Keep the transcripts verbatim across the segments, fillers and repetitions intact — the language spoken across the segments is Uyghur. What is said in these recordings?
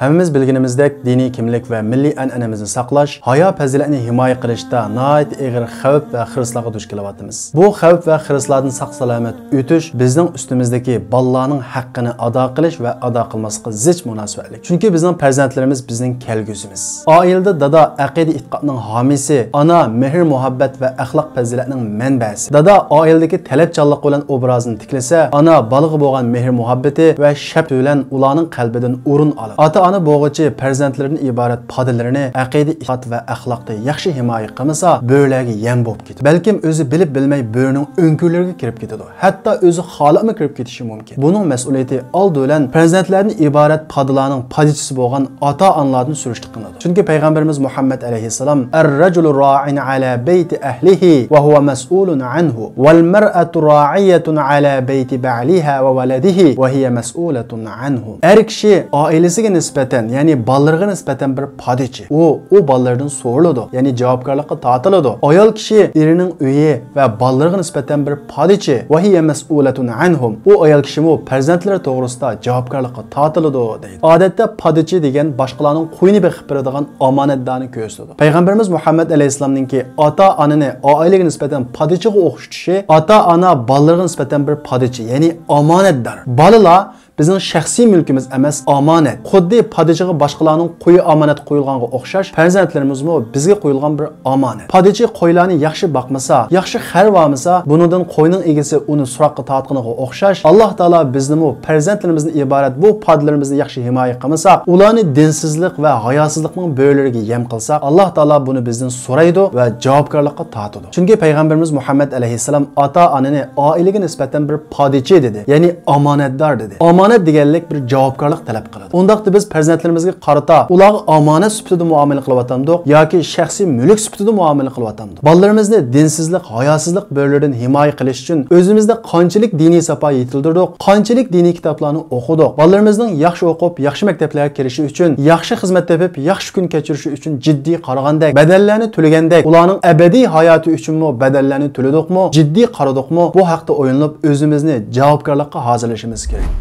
ھەممىمىز بىلگىنىمىزدەك، دىنىي كىملىك ۋە مىللىي ئەنئەنىمىزنى ساقلاش، ھايا-پەزىلەتنى ھىمايە قىلىشتا ناھايىتى ئېغىر خەۋپ ۋە خىرىسلارغا دۇچ كېلىۋاتىمىز. بۇ خەۋپ ۋە خىرىسلاردىن ساق-سالامەت ئۆتۈش بىزنىڭ ئۈستىمىزدىكى بالىلارنىڭ ھەققىنى ئادا قىلىش ۋە ئادا قىلماسلىققا زىچ مۇناسىۋەتلىك. چۈنكى بىزنىڭ پەرزەنتلىرىمىز بىزنىڭ كەلگۈسىمىز. ئائىلىدە دادا ئەقىدە-ئېتىقادنىڭ ھامىيسى، ئانا مېھىر-مۇھەببەت ۋە ئەخلاق-پەزىلەتنىڭ مەنبەسى. دادا ئائىلىدىكى تەلەپچانلىق بىلەن ئوبرازىنى تىكلىسە، ئانا بالىغا بولغان مېھىر-مۇھەببىتى ۋە شەپقىتى بىلەن ئۇلارنىڭ قەلبىدىن ئورۇن ئالىدۇ. ئاتا-ئانا بولغۇچى پەرزەنتلىرىدىن ئىبارەت پادىلىرىنى ئەقىدە-ئېتىقاد ۋە ئەخلاقتا ياخشى ھىمايە قىلمىسا، بۆرىلەرگە يەم بولۇپ كېتىدۇ. بەلكىم ئۆزى بىلىپ-بىلمەي بۆرىنىڭ ئۆڭكۈرلىرىگە كىرىپ كېتىدۇ. ھەتتا ئۆزى خالىماي كىرىپ كېتىشى مۇمكىن. بۇنىڭ مەسئۇلىيىتى ئالدى بىلەن پەرزەنتلەردىن ئىبارەت پادىلارنىڭ پادىچىسى بولغان ئاتا-ئانىلاردىن سۈرۈشتە قىلىنىدۇ. چۈنكى پەيغەمبىرىمىز مۇھەممەد ئەلەيھىسسالام، «الرجل راع على بيت أهله وهو مسؤول عنه، والمرأة راعية على بيت بعلها وولده وهي مسؤولة عنهم.» ئەر كىشى ئائىلىسىگە نىسبەتەن، يەنى بالىلىرىغا نىسبەتەن بىر پادىچى. ئۇ، ئۇ بالىلىرىدىن سورىلىدۇ، يەنى جاۋابكارلىققا تارتىلىدۇ. ئايال كىشى ئېرىنىڭ ئۆيى ۋە بالىلىرىغا نىسبەتەن بىر پادىچى. وهي مسؤولة عنهم. ئۇ ئايال كىشىمۇ پەرزەنتلىرى توغرىسىدا جاۋابكارلىققا تارتىلىدۇ، دەيدۇ. ئادەتتە پادىچى دېگەن باشقىلارنىڭ قويىنى بېقىپ بېرىدىغان ئامانەتدارنى كۆرسىتىدۇ. پەيغەمبىرىمىز مۇھەممەد ئەلەيھىسسالامنىڭكى ئاتا-ئانىنى ئائىلىگە نىسبەتەن پادىچىغا ئوخشىتىشى، ئاتا-ئانا بالىلىرىغا نىسبەتەن بىر پادىچى، يەنى ئامانەتدار. بالىلار بىزنىڭ شەخسىي مۈلكىمىز ئەمەس، ئامانەت. خۇددى پادىچىغا باشقىلارنىڭ قويى ئامانەت قويۇلغانغا ئوخشاش، پەرزەنتلىرىمىزمۇ بىزگە قويۇلغان بىر ئامانەت. پادىچى قويلارنى ياخشى باقمىسا، ياخشى خەرۋالمىسا، بۇنىڭدىن قوينىڭ ئىگىسى ئۇنى سوراققا تارتقىنىغا ئوخشاش، ئاللا تائالا بىزنىمۇ، پەرزەنتلىرىمىزدىن ئىبارەت بۇ پادىلىرىمىزنى ياخشى ھىمايە قىلمىساق، ئۇلارنى دىنسىزلىق ۋە ھاياسىزلىقنىڭ بۆرىلىرىگە يەم قىلساق، ئاللا تائالا بۇنى بىزدىن سورايدۇ ۋە جاۋابكارلىققا تارتىدۇ. چۈنكى پەيغەمبىرىمىز مۇھەممەد ئەلەيھىسسالام ئاتا-ئانىنى ئائىلىگە نىسبەتەن بىر پادىچى دېدى، يەنى ئامانەتدار دېدى. ئامانەت دېگەنلىك بىر جاۋابكارلىق تەلەپ قىلىدۇ. ئۇنداقتا بىز پەرزەنتلىرىمىزگە قارىتا ئۇلارغا ئامانەت سۈپىتىدە مۇئامىلە قىلىۋاتامدۇق ياكى شەخسىي مۈلۈك سۈپىتىدە مۇئامىلە قىلىۋاتامدۇق؟ بالىلىرىمىزنى دىنسىزلىق، ھاياسىزلىق بۆرىلىرىدىن ھىمايە قىلىش ئۈچۈن ئۆزىمىزدە قانچىلىك دىنىي ساپا يېتىلدۈردۇق، قانچىلىك دىنىي كىتابلارنى ئوقۇدۇق؟ بالىلىرىمىزنىڭ ياخشى ئوقۇپ، ياخشى مەكتەپلەرگە كىرىشى ئۈچۈن، ياخشى خىزمەت تېپىپ، ياخشى كۈن كەچۈرۈشى ئۈچۈن جىددىي قارىغاندەك، بەدەللەرنى تۆلىگەندەك، ئۇلارنىڭ ئەبەدىي ھاياتى ئۈچۈنمۇ بەدەللەرنى تۆلىدۇقمۇ، جىددىي قارىدۇقمۇ؟ بۇ ھەقتە ئويلىنىپ، ئۆزىمىزنى جاۋابكارلىققا ھازىرلىشىمىز كېرەك.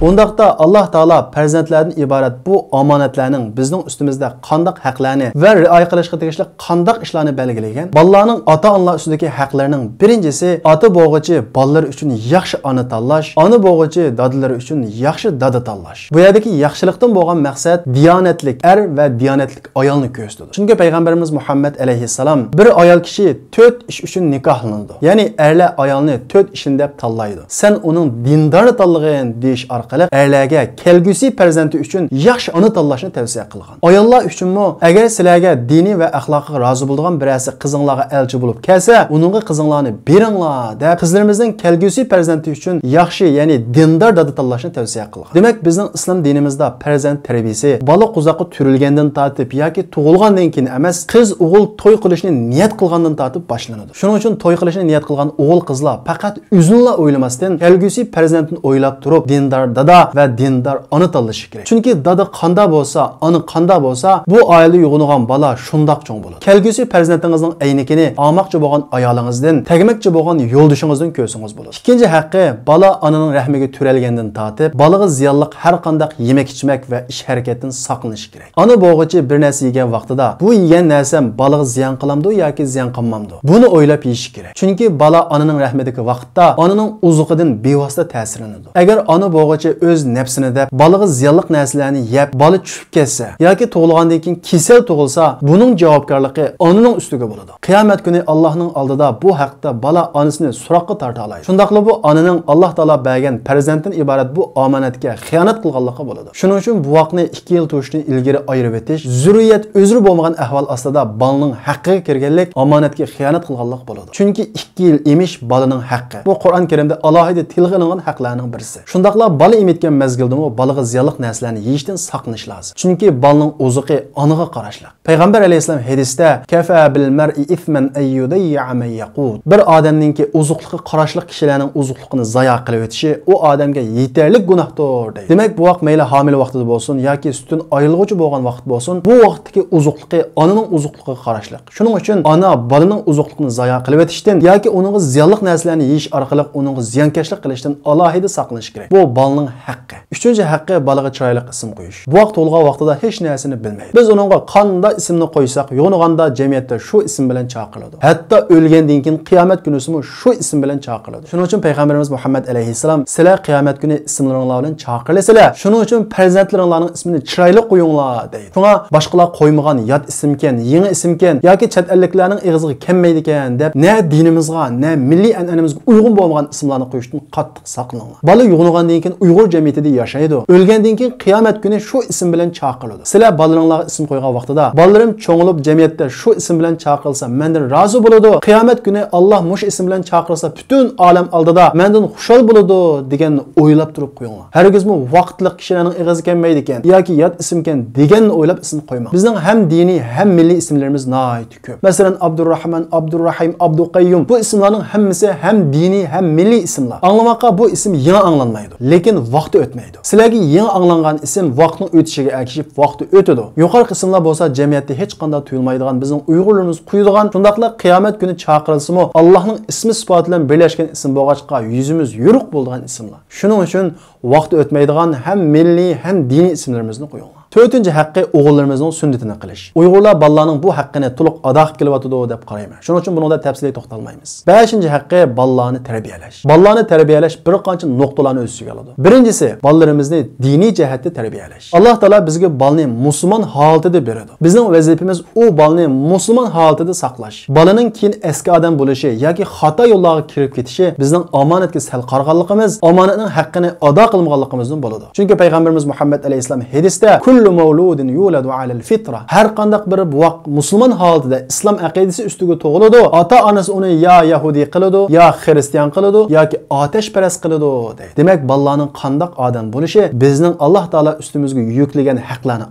ئۇنداقتا ئاللا تائالا پەرزەنتلەردىن ئىبارەت بۇ ئامانەتلەرنىڭ بىزنىڭ ئۈستىمىزدە قانداق ھەقلەرنى ۋە رىئايە قىلىشقا تېگىشلىك قانداق ئىشلارنى بەلگىلىگەن؟ بالىلارنىڭ ئاتا-ئانىلار ئۈستىدىكى ھەقلىرىنىڭ بىرىنچىسى، ئاتا بولغۇچى بالىلىرى ئۈچۈن ياخشى ئانا تاللاش، ئانا بولغۇچى دادىلىرى ئۈچۈن ياخشى دادا تاللاش. بۇ يەردىكى ياخشىلىقتىن بولغان مەقسەت دىيانەتلىك ئەر ۋە دىيانەتلىك ئايالنى كۆرسىتىدۇ. چۈنكى پەيغەمبىرىمىز مۇھەممەد ئەلەيھىسسالام، بىر ئايال كىشى تۆت ئىش ئۈچۈن نىكاھلىنىدۇ. يەنى ئەرلەر ئايالنى تۆت ئىشىنى دەپ تاللايدۇ. سەن ئۇنىڭ دىندارنى تاللىغىن دېيىش ئارقىلىق ئەرلەرگە كەلگۈسى پەرزەنتى ئۈچۈن ياخشى ئانا تاللاشنى تەۋسىيە قىلغان. ئاياللار ئۈچۈنمۇ، ئەگەر سىلەرگە دىنى ۋە ئەخلاقىغا رازى بولىدىغان بىرەرسى قىزىڭلارغا ئەلچى بولۇپ كەلسە، ئۇنىڭغا قىزىڭلارنى بېرىڭلار دەپ، قىزلىرىمىزنىڭ كەلگۈسى پەرزەنتى ئۈچۈن ياخشى، يەنى دىندار دادا تاللاشنى تەۋسىيە قىلغان. دېمەك، بىزنىڭ ئىسلام دىنىمىزدا پەرزەنت تەربىيىسى بالا قوزاققا تۈرۈلگەندىن تارتىپ ياكى تۇغۇلغاندىن كېيىن ئەمەس، قىز ئوغۇل توي قىلىشنى نىيەت قىلغاندىن تارتىپ باشلىنىدۇ. شۇنىڭ ئۈچۈن توي قىلىشنى نىيەت قىلغان ئوغۇل قىزلار پەقەت ئۆزىنىلا ئويلىماستىن، كەلگۈسى پەرزەنتىنى ئويلاپ تۇرۇپ، دىندار دادا ۋە دىندار ئانا تاللىشى كېرەك. چۈنكى دادا قاندا بولسا، ئانا قاندا بولسا، بۇ ئائىلىدە يوغىنىغان بالا شۇنداق چوڭ بولىدۇ. كەلگۈسى پەرزەنتىڭىزنىڭ ئەينىكىنى ئالماقچى بولغان ئايالىڭىزدىن، تەگمەكچى بولغان يولدىشىڭىزدىن كۆرسىڭىز بولىدۇ. ئىككىنچى ھەققى، بالا ئانىنىڭ رەھمىگە تۆرەلگەندىن تارتىپ، بالىغا زىيانلىق ھەر قانداق يېمەك-ئىچمەك ۋە ئىش-ھەرىكەتتىن ساقلىنىش كېرەك. ئانا بولغۇچى بىر نەرسە يېگەن ۋاقتىدا، بۇ يېگەن نەرسەم بالىغا زىيان قىلامدۇ ياكى زىيان قىلمامدۇ؟ بۇنى ئويلاپ يېيىش كېرەك. چۈنكى بالا ئانىنىڭ رەھمىدىكى ۋاقىتتا ئانىنىڭ ئوزۇقىدىن بىۋاسىتە تەسىرلىنىدۇ. ئەگەر ئانا بولغۇچى ئۆز نەپسىنى دەپ، بالىغا زىيانلىق نەرسىلەرنى يەپ، بالا چۈشۈپ كەتسە ياكى تۇغۇلغاندىن كېيىن كېسەل تۇغۇلسا، بۇنىڭ جاۋابكارلىقى ئانىنىڭ ئۈستىگە بولىدۇ. قىيامەت كۈنى ئاللاھنىڭ ئالدىدا بۇ ھەقتە بالا ئانىسىنى سوراققا تارتالايدۇ. شۇنداقلا بۇ ئانىنىڭ ئاللاھ تائالا بەرگەن پەرزەنتتىن ئىبارەت بۇ ئامانەتكە خىيانەت قىلغانلىقى بولىدۇ. شۇنىڭ ئۈچۈن بوۋاقنى ئىككى يىل تۇرۇشتىن ئىلگىرى ئايرىۋېتىش، زۆرۈرىيەت ئۆزرە بولمىغان ئەھۋال ئاستىدا بالىنىڭ ھەققىگە كىرگەنلىك ئامانەتكە خىيانەت قىلغانلىق بولىدۇ. چۈنكى ئىككى يىل ئېمىش بالىنىڭ ھەققى. بۇ قۇرئان كەرىمدە ئالاھىدە تىلغا ئېلىنغان ھەقلەرنىڭ بىرسى. شۇنداقلا بالا يېمەيدىكەن مەزگىلدىمۇ بالىغا زىيانلىق نەرسىلەرنى يېيىشتىن ساقلىنىش لازىم. چۈنكى بالىنىڭ ئوزۇقى ئانىغا قاراشلىق. پەيغەمبەر ئەلەيھىسسالام ھەدىستە، «كەفا بىل مەرئى ئىسمەن ئەن يۇدەييەئە مەن يەقۇت.» بىر ئادەمنىڭكى ئوزۇقلۇقى قاراشلىق كىشىلەرنىڭ ئوزۇقلۇقىنى زايا قىلىۋېتىشى ئۇ ئادەمگە يېتەرلىك گۇناھتۇر، دەيدۇ. دېمەك، بۇ ۋاقىت مەيلى ھامىلە ۋاقتىدا بولسۇن ياكى سۈتتىن ئايرىلغۇچى بولغان ۋاقىت بولسۇن، بۇ ۋاقىتتىكى ئوزۇقلۇقى ئانىنىڭ ئوزۇقلۇقىغا قاراشلىق. شۇنىڭ ئۈچۈن ئانا بالىنىڭ ئوزۇقلۇقىنى زايا قىلىۋېتىشتىن ياكى ئۇنىڭغا زىيانلىق نەرسىلەرنى يېيىش ئارقىلىق ئۇنىڭغا زىيانكەشلىك قىلىشتىن ئالاھىدە ساقلىنىش كېرەك. بۇ بالىنىڭ ھەققى. ئۈچىنچى ھەققى، بالىغا چىرايلىق ئىسىم قويۇش. بۇ ۋاقىت تولغان ۋاقتىدا ھېچ نەرسىنى بىلمەيدۇ. بىز ئۇنىڭغا قانداق ئىسىمنى قويساق، يۇغۇنغاندا جەمئىيەتتە شۇ ئىسىم بىلەن چاقىرىلىدۇ. ھەتتا ئۆلگەندىن كېيىن قىيامەت كۈنىسىمۇ شۇ ئىسىم بىلەن چاقىرىلىدۇ. شۇنىڭ ئۈچۈن پەيغەمبىرىمىز مۇھەممەد ئەلەيھىسسالام، «سىلەر قىيامەت كۈنى ئىسىملىرىڭلار بىلەن چاقىرىلىسىلەر. شۇنىڭ ئۈچۈن پەرزەنتلىرىڭلارنىڭ ئىسمىنى چىرايلىق قويۇڭلار» دەيدۇ. شۇڭا باشقىلار قويمىغان يات ئىسىمكەن، يېڭى ئىسىمكەن ياكى چەت ئەللىكلەرنىڭ ئېغىزىغا كەلمەيدىكەن دەپ، نە دىنىمىزغا، نە مىللىي ئەنئەنىمىزگە ئۇيغۇن بولمىغان ئىسىملارنى قويۇشتىن قاتتىق ساقلىنىڭلار. بالا يۇغۇنغاندىن كېيىن ئۇيغۇر جەمئىيىتىدە ياشايدۇ. ئۆلگەندىن كېيىن قىيامەت كۈنى شۇ ئىسىم بىلەن چاقىرىلىدۇ. سىلەر بالىلىرىڭلارغا ئىسىم قويغان ۋاقتىدا، بالىلىرىم چوڭىلىپ جەمئىيەتتە شۇ ئىسىم بىلەن چاقىرىلسا مەندىن رازى بولىدۇ. قىيامەت كۈنى ئاللاھ مۇشۇ ئىسىم بىلەن چاقىرىلسا پۈتۈن ئالەم ئالدىدا مەندىن خۇشال بولىدۇ دېگەننى ئويلاپ تۇرۇپ قويۇڭلار. ھەرگىزمۇ ۋاقىتلىق كىشىلەرنىڭ ئېغىزىغا كەلمەيدىكەن ياكى يات ئىسىمكەن دېگەننى ئويلاپ ئىسىم قويماڭ. بىزنىڭ ھەم دىنىي، ھەم مىللىي ئىسىملىرىمىز ناھايىتى كۆپ. مەسىلەن، ئابدۇرراھمان، ئابدۇررەھىم، ئابدۇقەييۇم. بۇ ئىسىملارنىڭ ھەممىسى ھەم دىنىي، ھەم مىللىي ئىسىملار. ئاڭلىماققا بۇ ئىسىم يېڭى ئاڭلانمايدۇ، لېكىن ۋاقتى ئۆتمەيدۇ. سىلەرگە يېڭى ئاڭلانغان ئىسىم ۋاقىتنىڭ ئۆتۈشىگە ئەگىشىپ ۋاقتى ئۆتىدۇ. يۇقىرىقى ئىسىملار بولسا جەمئىيەتتە ھېچقانداق تۇيۇلمايدىغان بىزنىڭ ئۇيغۇرلىرىمىز قويىدىغان، شۇنداقلا قىيامەت كۈنى چاقىرىلسىمۇ ئاللاھنىڭ ئىسمى سۈپاتى بىلەن بىرلەشكەن ئىسىم بولغاچقا يۈزىمىز يورۇق بولىدىغان ئىسىملار. شۇنىڭ ئۈچۈن ۋاقتى ئۆتمەيدىغان ھەم مىللىي، ھەم دىنىي ئىسىملىرىمىزنى قويۇڭلار. تۆتىنچى ھەققى، ئوغۇللىرىمىزنىڭ سۈننىتىنى قىلىش. ئۇيغۇرلار بالىلارنىڭ بۇ ھەققىنى تولۇق ئادا قىلىپ كېلىۋاتىدۇ دەپ قارايمەن. شۇنىڭ ئۈچۈن بۇنىڭدا تەپسىلىي توختالمايمىز. بەشىنچى ھەققى، بالىلارنى تەربىيەلەش. بالىلارنى تەربىيەلەش بىر قانچە نۇقتىلارنى ئۆز ئىچىگە ئالىدۇ. بىرىنچىسى، بالىلىرىمىزنى دىنىي جەھەتتە تەربىيەلەش. ئاللاھ تائالا بىزگە بالىنى مۇسۇلمان ھالىتىدە بېرىدۇ. بىزنىڭ ۋەزىپىمىز ئۇ بالىنى مۇسۇلمان ھالىتىدە ساقلاش. بالىنىڭ كېيىن ئەسكى ئادەم بولۇشى ياكى خاتا يوللارغا كىرىپ كېتىشى بىزنىڭ ئامانەتكە سەل قارىغانلىقىمىز، ئامانەتنىڭ ھەققىنى ئادا قىلمىغانلىقىمىزدىن بولىدۇ. چۈنكى پەيغەمبىرىمىز مۇھەممەد ئەلەيھىسسالام ھەدىستە، «كۇللۇ مەۋلۇدىن يۇلەدۇ ئەلەل فىترە.» ھەر قانداق بىر بوۋاق مۇسۇلمان ھالىتىدە ئىسلام ئەقىدىسى ئۈستىگە تۇغۇلىدۇ، ئاتا-ئانىسى ئۇنى يا يەھۇدىي قىلىدۇ، يا خىرىستىيان قىلىدۇ، ياكى ئاتەشپەرەس قىلىدۇ، دەيدۇ. دېمەك، بالىلارنىڭ قانداق ئادەم بولۇشى بىزنىڭ ئاللاھ تائالا ئۈستىمىزگە يۈكلىگەن ھەقلەرنى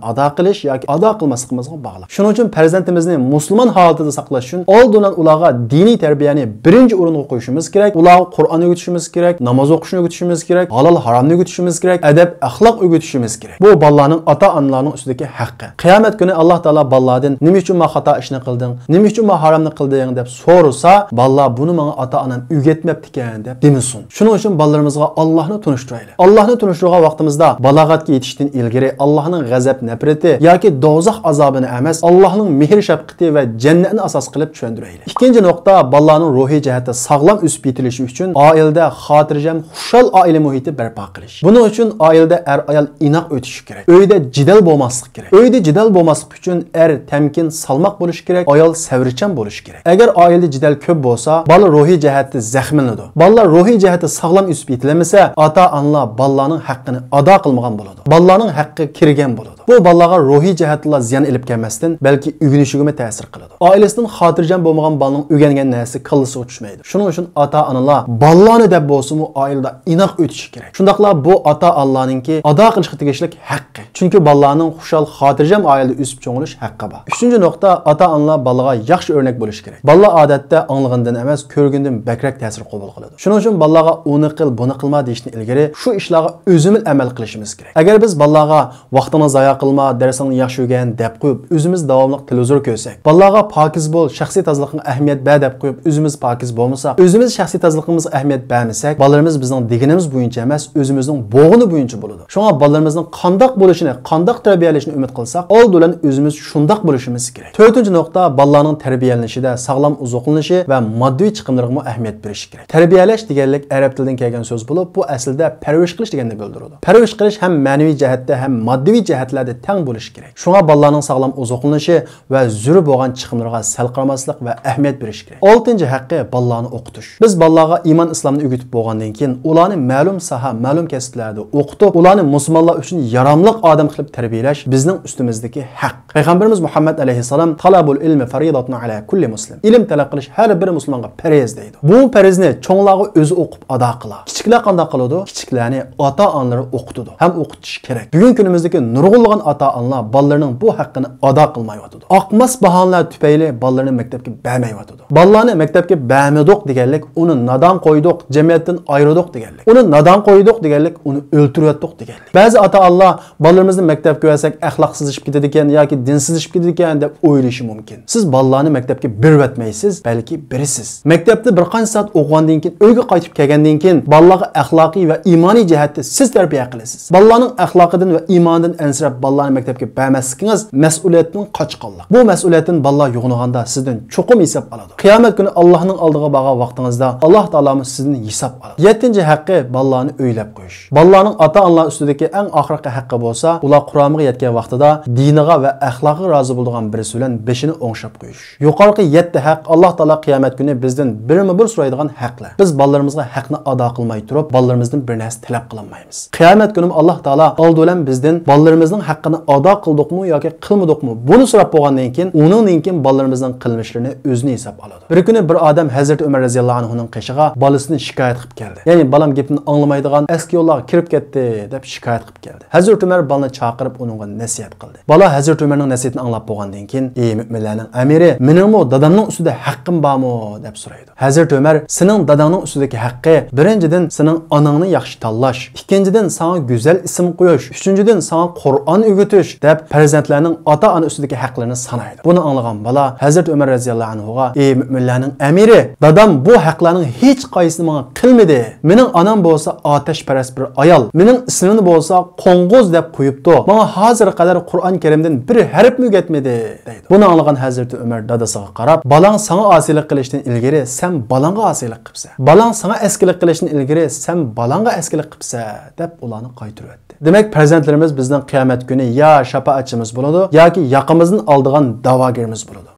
ئادا قىلىش ياكى ئادا قىلماسلىقىمىزغا باغلىق. شۇنىڭ ئۈچۈن پەرزەنتىمىزنى مۇسۇلمان ھالىتىدە ساقلاش ئۈچۈن ئالدى بىلەن ئۇلارغا دىنىي تەربىيەنى بىرىنچى ئورۇنغا قويۇشىمىز كېرەك. ئۇلارغا قۇرئان ئۆگىتىشىمىز كېرەك، ناماز ئوقۇشنى ئۆگىتىشىمىز كېرەك، ھالال ھارامنى ئۆگىتىشىمىز كېرەك، ئەدەپ ئەخلاق ئۆگىتىشىمىز كېرەك. بۇ بالىلارنىڭ ئاتا-ئانىلارنىڭ ئۈستىدىكى ھەققى. قىيامەت كۈنى ئاللاھ تائالا بالىلاردىن، «نېمە ئۈچۈن ما خاتا ئىشنى قىلدىڭ؟ نېمە ئۈچۈن ما ھارامنى قىلدىڭ؟» دەپ سورىسا، بالىلار، «بۇنى ماڭا ئاتا-ئانام ئۆگەتمەپتىكەن» دەپ دېمىسۇن. شۇنىڭ ئۈچۈن بالىلىرىمىزغا ئاللاھنى تونۇشتۇرايلى. ئاللاھنى تونۇشتۇرغان ۋاقتىمىزدا بالاغەتكە يېتىشتىن ئىلگىرى ئاللاھنىڭ غەزەپ نەپرىتى ياكى دوزاخ ئازابىنى ئەمەس، ئاللاھنىڭ مېھىر شەپقىتى ۋە جەننەتنى ئاساس قىلىپ چۈشەندۈرەيلى. ئىككىنچى نۇقتا، بالىلارنىڭ روھىي جەھەتتە ساغلام ئۆسۈپ يېتىلىشى ئۈچۈن ئائىلىدە خاتىرجەم، خۇشال ئائىلە مۇھىتى بەرپا قىلىش. بۇنىڭ ئۈچۈن ئائىلىدە ئەر-ئايال ئىناق ئۆتۈشى كېرەك. ئۆيدە جېدەل بولماسلىق كېرەك. ئۆيدە جېدەل بولماسلىق ئۈچۈن ئەر تەمكىن، سالماق بولۇشى كېرەك، ئايال سەۋرچان بولۇشى كېرەك. ئەگەر ئائىلىدە جېدەل كۆپ بولسا، بالا روھىي جەھەتتە زەخىملىنىدۇ. بالىلار روھىي جەھەتتە ساغلام ئۆسۈپ يېتىلەلمىسە، ئاتا-ئانىلار بالىلارنىڭ ھەققىنى ئادا قىلمىغان بولىدۇ. بالىلارنىڭ ھەققى كىرگەن بولىدۇ. بۇ بالىلارغا روھىي جەھەتتىلا زىيان ئېلىپ كەلمەستىن، بەلكى ئۆگىنىشىگىمۇ تەسىر قىلىدۇ. ئائىلىسىدىن خاتىرجەم بولمىغان بالىنىڭ ئۆگەنگەن نەرسىسى كاللىسىغا چۈشمەيدۇ. شۇنىڭ ئۈچۈن ئاتا-ئانىلار بالىلارنى دەپ بولسىمۇ ئائىلىدە ئىناق ئۆتۈشى كېرەك. شۇنداقلا بۇ ئاتا-ئانىلارنىڭكى ئادا قىلىشقا تېگىشلىك ھەققى. چۈنكى بالىلارنىڭ خۇشال، خاتىرجەم ئائىلىدە ئۆسۈپ چوڭىيىش ھەققى بار. ئۈچىنچى نۇقتا، ئاتا-ئانىلار بالىغا ياخشى ئۆرنەك بولۇشى كېرەك. بالىلار ئادەتتە ئاڭلىغىنىدىن ئەمەس، كۆرگىنىدىن بەكرەك تەسىر قوبۇل قىلىدۇ. شۇنىڭ ئۈچۈن بالىلارغا ئۇنى قىل، بۇنى قىلما دېيىشتىن ئىلگىرى شۇ ئىشلارغا ئۆزىمىز ئەمەل قىلىشىمىز كېرەك. ئەگەر بىز بالىلارغا «ۋاقتىڭنى زايا قىلما، دەرسىڭنى ياخشى ئۆگەن» دەپ قويۇپ، ئۆزىمىز داۋاملىق تېلېۋىزور كۆرسەك، بالىلارغا «پاكىز بول، شەخسىي تازىلىقىڭغا ئەھمىيەت بەر» دەپ قويۇپ، ئۆزىمىز پاكىز بولمىساق، ئۆزىمىز شەخسىي تازىلىقىمىزغا ئەھمىيەت بەرمىسەك، بالىلىرىمىز بىزنىڭ دېگىنىمىز بويىچە ئەمەس، ئۆزىمىزنىڭ بوغىنى بويىچە بولىدۇ. شۇڭا بالىلىرىمىزنىڭ قانداق بولۇشىنى، قانداق تەربىيەلىشىنى ئۈمىد قىلساق، ئالدى بىلەن ئۆزىمىز شۇنداق بولۇشىمىز كېرەك. تۆتىنچى نۇقتا، بالىلارنىڭ تەربىيەلىنىشىدە ساغلام ئوزۇقلىنىشى ۋە ماددىي چىقىملىرىغىمۇ ئەھمىيەت بېرىش كېرەك. تەربىيەلەش دېگەنلىك ئەرەب تىلىدىن كەلگەن سۆز بولۇپ، بۇ ئەسلىدە پەرۋىش قىلىش دېگەننى بىلدۈرىدۇ. پەرۋىش قىلىش ھەم مەنىۋى جەھەتتە، ھەم ماددىي جەھەتلەردە تەڭ بولۇشى كېرەك. شۇڭا بالىلارنىڭ ساغلام ئوزۇقلىنىشى ۋە زۆرۈر بولغان چىقىملىرىغا سەل قارىماسلىق ۋە ئەھمىيەت بېرىش كېرەك. ئالتىنچى ھەققى، بالىلارنى ئوقۇتۇش. بىز بالىلارغا ئىمان ئىسلامنى ئۆگىتىپ بولغاندىن كېيىن، ئۇلارنى مەلۇم ساھە، مەلۇم كەسىپلەردە ئوقۇتۇپ، ئۇلارنى مۇسۇلمانلار ئۈچۈن ياراملىق ئادەم قىلىپ تەربىيەلەش بىزنىڭ ئۈستىمىزدىكى ھەق. پەيغەمبىرىمىز مۇھەممەد ئەلەيھىسسالام، «تالابۇل ئىلمى فەرىزەتۇن ئەلا كۇللى مۇسلىم.» ئىلىم تەلەپ قىلىش ھەر بىر مۇسۇلمانغا پەرز دەيدۇ. بۇ پەرزنى چوڭلارغا ئۆزى ئوقۇپ ئادا قىلا. كىچىكلەر قانداق قىلىدۇ؟ كىچىكلەرنى ئاتا-ئانىلىرى ئوقۇتىدۇ ھەم ئوقۇتۇش كېرەك. بۈگۈنكى كۈنىمىزدىكى نۇرغۇنلىغان ئاتا-ئانىلار بالىلىرىنىڭ بۇ ھەققىنى ئادا قىلمايۋاتىدۇ. ئاقماس باھانىلەر تۈپەيلى بالىلىرىنى مەكتەپكە بەرمەيۋاتىدۇ. بالىلارنى مەكتەپكە بەرمىدۇق دېگەنلىك، ئۇنى نادان قويدۇق، جەمئىيەتتىن ئايرىدۇق دېگەنلىك. ئۇنى نادان قويدۇق دېگەنلىك، ئۇنى ئۆلتۈرۈۋەتتۇق دېگەنلىك. بەزى ئاتا-ئانىلار بالىلىرىمىزنى مەكتەپكە بەرسەك ئەخلاقسىزلىشىپ كېتىدىكەن ياكى دىنسىزلىشىپ كېتىدىكەن دەپ ئويلىشى مۇمكىن. سىز بالىلارنى مەكتەپكە بېرىۋەتمەيسىز، بەلكى بېرىسىز. مەكتەپتە بىر قانچە سائەت ئوقۇغاندىن كېيىن، ئۆيگە قايتىپ كەلگەندىن كېيىن بالىلارغا ئەخلاقىي ۋە ئىمانىي جەھەتتە سىز تەربىيە قىلىسىز. بالىلارنىڭ ئەخلاقىدىن ۋە ئىمانىدىن ئەنسىرەپ بالىلارنى مەكتەپكە بەرمەسلىكىڭىز مەسئۇلىيەتتىن قاچقانلىق. بۇ مەسئۇلىيەتتىن بالىلار يوغىنىغاندا سىزدىن چوقۇم ھېساب ئالىدۇ. قىيامەت كۈنى ئاللاھنىڭ ئالدىغا بارغان ۋاقتىڭىزدا ئاللاھ تائالامۇ سىزدىن ھېساب ئالىدۇ. يەتتىنچى ھەققى، بالىلارنى ئۆيلەپ قويۇش. بالىلارنىڭ ئاتا-ئانىلار ئۈستىدىكى ئەڭ ئاخىرقى ھەققى بولسا، ئۇلار قۇرامىغا يەتكەن ۋاقتىدا دىنىغا ۋە ئەخلاقىغا رازى بولىدىغان بىرسى بىلەن بېشىنى ئوڭشاپ قويۇش. يۇقىرىقى يەتتە ھەق ئاللاھ تائالا قىيامەت كۈنى بىزدىن بىرمۇ بىر سورايدىغان ھەقلەر. بىز بالىلىرىمىزغا ھەقنى ئادا قىلماي تۇرۇپ، بالىلىرىمىزدىن بىر نەرسە تەلەپ قىلالمايمىز. قىيامەت كۈنىمۇ ئاللاھ تائالا ئالدى بىلەن بىزدىن بالىلىرىمىزنىڭ ھەققىنى ئادا قىلدۇقمۇ ياكى قىلمىدۇقمۇ، بۇنى سوراپ بولغاندىن كېيىن، ئۇنىڭدىن كېيىن بالىلىرىمىزنىڭ قىلمىشلىرىنى ئۆزىنى ھېساب ئالىدۇ. بىر كۈنى بىر ئادەم ھەزرىتى ئۆمەر رەزىياللاھۇ ئەنھۇنىڭ قېشىغا بالىسىنى شىكايەت قىلىپ كەلدى. يەنى، بالام گېپىمنى ئاڭلىمايدىغان، ئەسكى يوللارغا كىرىپ كەتتى، دەپ شىكايەت قىلىپ كەلدى. ھەزرىتى ئۆمەر بالىنى چاقىرىپ ئۇنىڭغا نەسىھەت قىلدى. بالا ھەزرىتى ئۆمەرنىڭ نەسىھىتىنى ئاڭلاپ بولغاندىن كېيىن، ئى مۆمىنلەرنىڭ ئەمىرى، مېنىڭمۇ دادامنىڭ ئۈستىدە ھەققىم بارمۇ؟ دەپ سورايدۇ. ھەزرىتى ئۆمەر، سېنىڭ داداڭنىڭ ئۈستىدىكى ھەققى، بىرىنچىدىن، سېنىڭ ئاناڭنى ياخشى تاللاش، ئىككىنچىدىن، ساڭا گۈزەل ئىسىم قويۇش، ئۈچىنچىدىن، ساڭا قۇرئان ئۆگىتىش، دەپ پەرزەنتلەرنىڭ ئاتا-ئانا ئۈستىدىكى ھەقلىرىنى سانايدۇ. بۇنى ئاڭلىغان بالا ھەزرىتى ئۆمەر رەزىياللاھۇ ئەنھۇغا، ئى مۆمىنلەرنىڭ ئەمىرى، دادام بۇ ھەقلەرنىڭ ھېچقايسىنى ماڭا قىلمىدى. مېنىڭ ئانام بولسا ئاتەشپەرەس بىر ئايال. مېنىڭ ئىسمىمنى بولسا قوڭغۇز دەپ قويۇپتۇ. ماڭا ھازىرغا قەدەر قۇرئان كەرىمدىن بىر ھەرپمۇ ئۆگەتمىدى، دەيدۇ. بۇنى ئاڭلىغان ھەزرىتى ئۆمەر دادىسىغا قاراپ، بالاڭ ساڭا ئاسىيلىق قىلىشتىن ئىلگىرى سەن بالاڭغا ئاسىيلىق قىپسەن. بالاڭ ساڭا ئەسكىلىك قىلىشتىن ئىلگىرى سەن بالاڭغا ئەسكىلىك قىپسەن، دەپ ئۇلارنى قايتۇرۇۋەتتى. دېمەك، پەرزەنتلىرىمىز بىزنىڭ قىيامەت كۈنى يا شاپائەتچىمىز بولىدۇ، ياكى ياقىمىزدىن ئالىدىغان دەۋاگىرىمىز بولىدۇ.